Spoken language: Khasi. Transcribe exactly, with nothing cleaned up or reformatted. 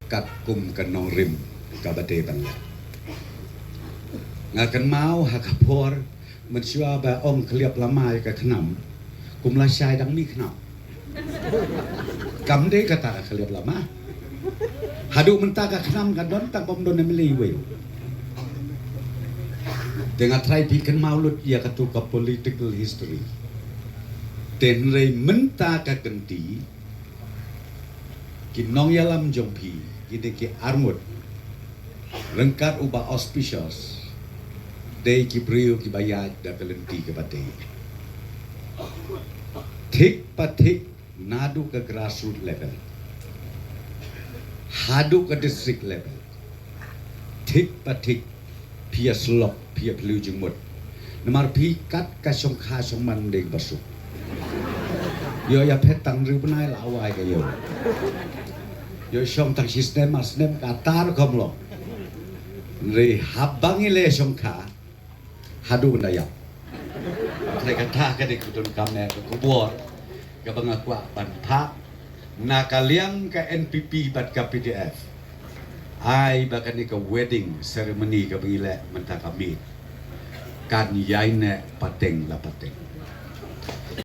Katkum ka nongrim kaba dei ban leh. Nga kynmaw ha ka por mynshuwa ba ong khlieh lama ïa ka khnam, kum lashai dang mih khnam. Kam dei kata ka khlieh lama. Haduh mynta ka khnam ka don tang bym don M L A iwei. Te nga trai phi kynmaw lut ïa katu ka political history. Te hynrei mynta ka kynti, ki nongïalam jong phi, kine ki arngut, ryngkat u Bah Auspicious, dei ki briew kiba ïaid da ka lynti kaba dei. Thik pa thik, naduh ka grassroots level haduh ka district level, thik pa thik, phi ïa slok, phi ïa phylliew jingmut. Namar phi kat ka shongkha shongman dei ba suk. Ïoh ïa phet tang hynriew bnai la wai ka ïew. Ïoh shong tang shi snem ar snem kata rukom long. Hynrei haba ngi leh shongkha, haduh ban da ïap. Te kata ka dei ka donkam ne ka khubor kaba nga kwah ban phah na ka liang ka N P P bad ka P D F. Ai ba kane ka wedding ceremony kaba ngi leh mynta ka miet kan ïai neh pateng la pateng.